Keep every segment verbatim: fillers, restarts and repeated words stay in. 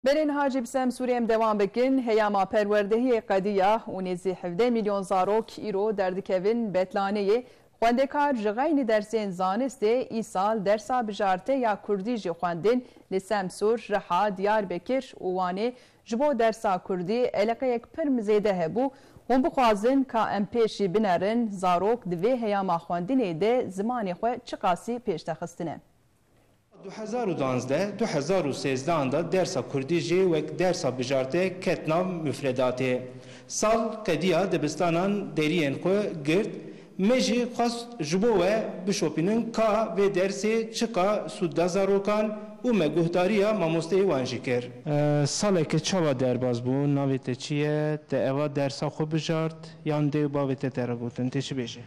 Belê niha jî bi Semsûrê em dewam bikin. Heyama perwerdehiyê qediya û nêzî hevdeh milyon zarok îro derdikevin betlaneyê. Xwendekar ji xeynî dersên zanistê îsal dersa bijartê ya kurdî jî xwendin. Li Semsûr, Riha, Diyarbekir û Wanê ji bo dersa kurdî eleqeyek pir zêde hebû. Hûn bixwazin ka em pêşî binerin, zarok di vê heyama xwendinê de zimanê xwe çiqasî pêş de xistine? Du hezar û duwazdeh, du hezar û sêzdeh de dersa kurdî jî wek dersa bijartê ket nav mufredatê. Sal qediya dibistanan deriyên xwe girt, me jî xwest ji bo we bişopînin ka vê dersê çiqa sûd da zarokan û me guhdariya mamosteyê wan jî kir. E, saleke çawa derbas bû? Navê te çi ye? Te eva dersa xwe bijart yan dê û bavê te te re gotin? Tê çi bêjî?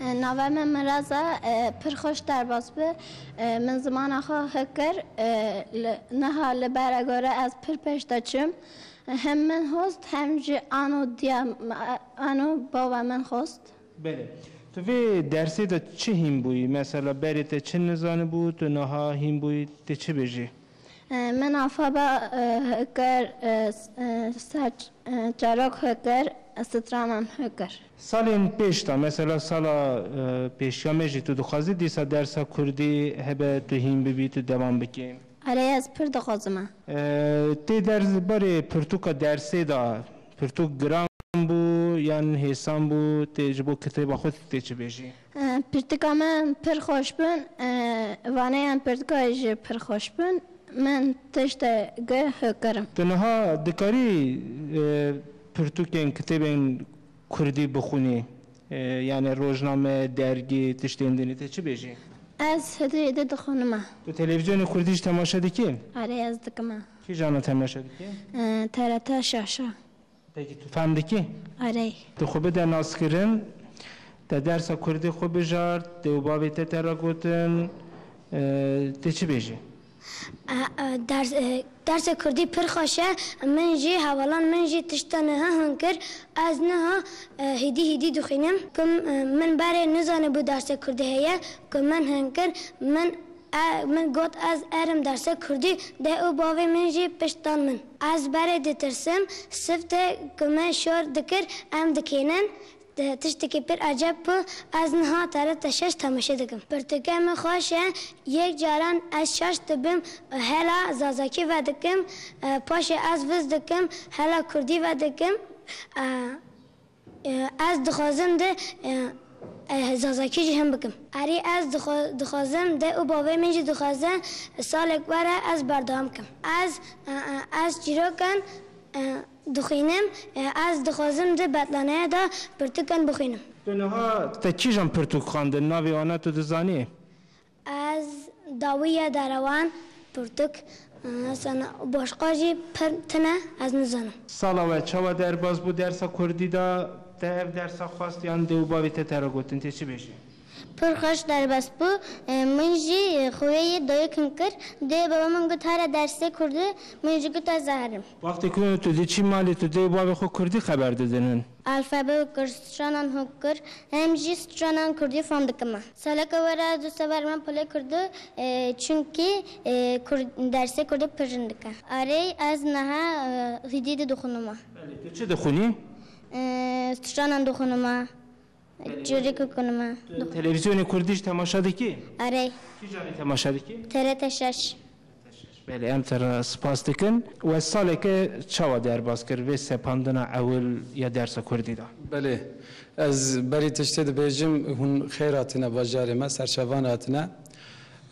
E, navê min Miraz e, e, pir xweş derbas bi. E, min zimana xwe hik kir. E, li, niha li beregore ez pir pêş de çim. Hem min host, hem jî ano diya, ano bava min host. Belê. Tu vê dersê de çi hîn bûyî? Mesela berê te çi nizanibû, tu niha hîn bûyî, tê çi bêjî? E, min alfabe, e, hikir, e, s-, e, ser, e, çarok hikir, e, stranan hikir. Salên pêş de, mesela sala, e, pêşiya me jî tu dixwazî dîsa dersa kurdî hebe tu hîn bibî, tu dewam bikî? Erê, ez pir dixwazim e. E, tê ders, barê pirtûka dersê de, pirtûk giran bû yan hêsan bû, tê ji bo kitêba xwe tê çi bêjî? E, pirtûka min pir xweş bin, e, vaneyan pirtûka jî pir xweş bin. Min tiştekî hik kirim. Tu niha dikarî, e, pirtûkên kitêbên kurdî bixwînî? E, yani rojname, dergî, tiştên dinî, tê çi bêjî? Ez hêdî hêdî dixwînim e. Tu televîzyonê kurdî jî temaşe dikî? Erê, ez dikim e. Kîjan e temaşe dikî? E, T R T şaş e. Pekî tu fehm dikî? Erê. Tu xwe bide naskirin, te dersa kurdî xwe bijart, dê û bavê te te re gotin, e, tê çi bêjî? E, e, ders, e, dersa kurdî pir xweş e. Min jî hevalan min jî tişta niha hûn kir. Ez niha, e, hêdî hêdî dixwînim. Ku, e, min berê nizanibû dersa kurdî heye. Ku min hûn kir, min, e, min got ez erim dersa kurdî. Dê û bavê min jî piştan min. Ez berê ditirsim. Sifte ku me şor dikir, em dikênin. Te-, tiştekî pir eceb bû, ez niha T R T şeş temaşe dikim. Pirtûkê min xweş e, yek caran ez şaş dibim, hela zazakî vedikim, e, paşê ez viz dikim, hela kurdî vedikim. E, e, ez dixwazim de, e, e, zazakî jî him bikim. Erê ez dixwa-, dixwazim de û bavê min jî dixwaze salek were ez berdewam kim. Ez, e, e, ez çîrokan, e, dixwînim, e, ez dixwazim di betlaneye de pirtûkan bixwînim. Tu niha te kîjan pirtûk xwendin? Navê wana tu dizanî? Ez Dawiya Derewan pirtûk, e, sana başqa jî pir tine ez nizanim. Sala we çawa derbas bû dersa kurdî de? Te ev dersa xwest yan dê û bavê te te re gotin, tê çi bêjî? Pir xweş derbas bû. E, min jî, e, xweyê dayik hûn kir. Dê baba min got, "Here dersê kurdî." Min jî got, "Ez herim." Wextê ku tu diçî malê, tu dê û bavê xwe kurdî xeber didinin? Alfabe hûn kir, stranan hûn kir. Hem jî stranan kurdî fam dikim. Saleke were ez du sefer min polê kurdî, e, çunkî, e, kur-, dersê kurdî pir rind dike. Erê, ez niha, e, hîdî de dixwînim. Belê, tu çi dixwînî? E, stranan dixwînim. Cûrî ku kunime. Tu televîzyonê kurdî jî temaşe dikî? Erê. Kîjanî temaşe dikî? T R T şeş. Belê, em te re spas dikin. We saleke çawa derbas kir vê sepandina ewil ya dersa kurdî de? Belê. Ez berî tiştê dibêjim, hûn xêr hatine bajarê me, serçevan hatine.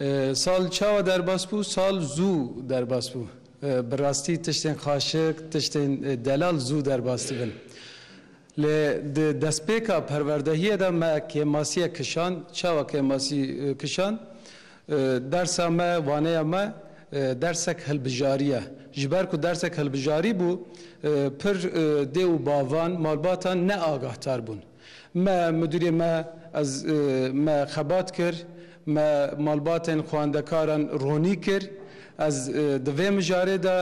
E, sal çawa derbas bû? Sal zû derbas bû. E, bi rastî tiştên xaşik, tiştên, e, delal zû derbas dibin. Lê di destpêka perwerdehiyê de me kêmasiyek kişand. Çawa kêmasî, e, kişand? E, dersa me, waneya me, e, dersek hilbijarî ye. Ji ber ku dersek hilbijarî bû, e, pir, e, dê û bavan, malbatan ne agahdar bûn. Me, midûrê me, ez, e, me xebat kir, me malbatên xwendekaran ronî kir. Ez, e, di vê mijarê de,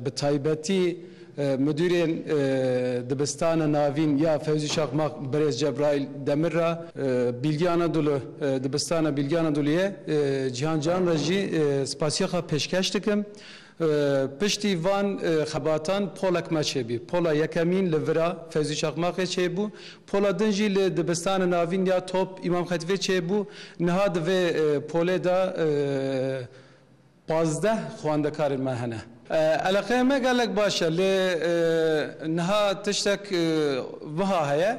e, bi taybetî, e, midûrên, e, dibistana navîn ya Fewzî Çakmak, birêz Cebraîl Demir re, e, Bîlgî Anadolu, e, dibistana Bîlgî Anadoluyê, e, Cihan Can re jî, e, spasiya xwe pêşkeş dikim. E, Piştî van, e, xebatan polek me çêbî. Pola yekemîn li vira Fevzî Çakmakê çêbû. Pola din jî li dibistana navîn ya top Îmam Xetîfê çêbû. Niha di vê, e, polê de, e, pazdeh xwendekarên me hene. E, eleqeya me gelek baş e. Lê, e, niha tiştek, e, wiha heye.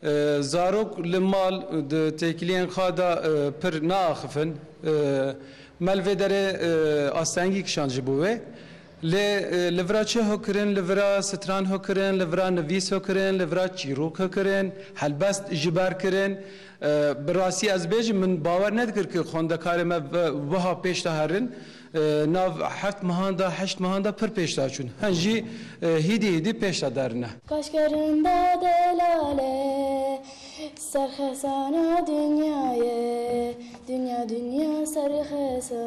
E, zarok li mal di têkiliyên xwe de, e, pir naaxifin. E, me li vê derê, e, astengî kişand ji bo wê. Lê, e, li vira çi ho kirin, li vira stran ho kirin, li vira nivîs ho kirin, li vira çîrok ho kirin, helbest ji ber kirin. E, bi rastî ez bêjim, min bawer nedikir ku xwendekarê me ve-, wiha pêş de herin. E, nav heft mehan de, heşt mehan de pir pêş de çûn. Hin jî, e, hîdî hîdî pêş de derine. Kaşkerinda delale, serxesana dinyayê, dinya dinya serxesa,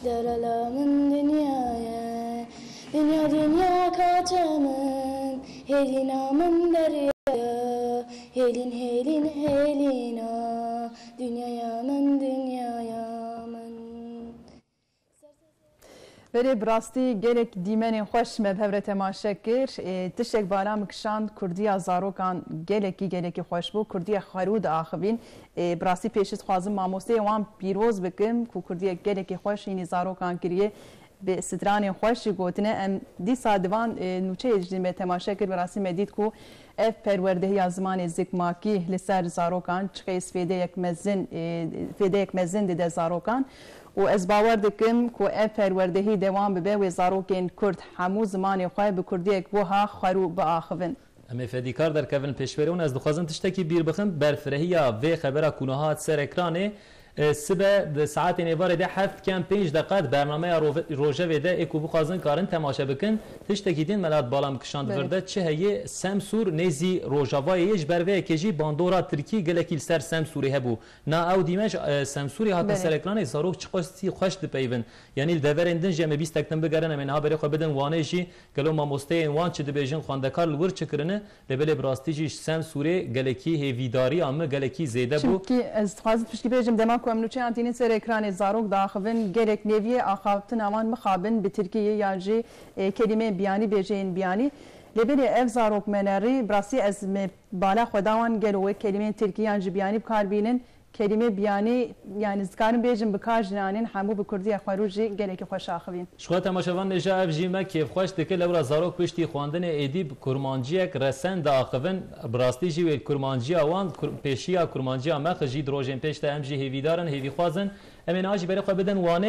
delala min dinyayê, dinya dinya kaçe min, hêlîna min deryaya, hêlîn hêlîn hêlîna, dinyaya min dinyaya min. Belê, bi rastî gelek dîmenên xweş me bi hev re temaşe kir. Ê, tiştek bala min kişand, kurdiya zarokan gelekî, gelekî xweş bû. Kurdiya xwerû diaxivîn. Ê, bi rastî pêşî dixwazim mamosteyê wan pîroz bikim ku kurdiyek gelekî xweş hînî zarokan kiriye. Bi stranên xweş jî gotine. Em dîsa di van, ê, nûçeyê jî me temaşe kir. Bi rastî me dît ku ev perwerdehiya zimanê zikmakî li ser zarokan çiqas fêdeyek mezin, ê, fêdeyek mezin dide zarokan. Û ez bawer dikim ku ev perwerdehî dewam bibe, wê zarokên kurd hemû zimanê xwe bi kurdiyek wiha xwerû biaxivin. Em ê fedîkar derkevin pêşberê hûn. Ez dixwazim tiştekî bîr bixim, berfirehiya vê xebera ku niha hat ser ekranê, e, sibe di saetên êvarê de heft kem pênc deqa di bernameya rove-, rojevê de ê ku bixwazin karin temaşe bikin. Tiştekî din me li hat bala min kişand vir de çi heye, Semsûr nêzî Rojavayê ye, ji ber vê yekê jî bandora tirkî gelekî li ser Semsûrê hebû. Na ew dîme ji, e, Semsûrê hate ser ekranê, zarok çiqasî xweş dipeyvin. Yanî li deverên din jî em ê bîstek din bigerin, em ê niha berê xwe bidin Wanê jî, gelo mamosteyên wan çi dibêjin, xwendekar li wir çi kirine, lê belê bi rastî jî ji Semsûrê gelekî hêvîdariya min gelekî zêde bû. Çimkî ez dixwazim tişkî bêjim, dema ku em nûçeyan tînin ser ekranê, zarok diaxivin, gelek nêviyê axaftina wan mixabin bi tirkî ye yan jî, e, kelîmeyên biyanî, bêjeyên biyanî. Lê belê ev zarok me nerî, bi rastî ez me bala xwe da wan, gelo wê kelîmeyên tirkî yan jî biyanî bi kar bînin. Kelîmê biyanî, yanî, dikarim bêjim, bi kar jî nanîn, hemû bi kurdiyê xwerû jî gelekî xweş axivîn. Ji xwe temaşevan nêja ev jî me kêfxweş dike, lewra zarok piştî xwendinê êdî bi kurmanciyek resen diaxivin. Bi rastî jî wê kurmanciya wan, kur-, pêşiya kurmanciya me xwe jî di rojên pêş de em jî hêvîdar in, hêvîxwaz in. Em ê niha jî berê xwe bidin Wanê.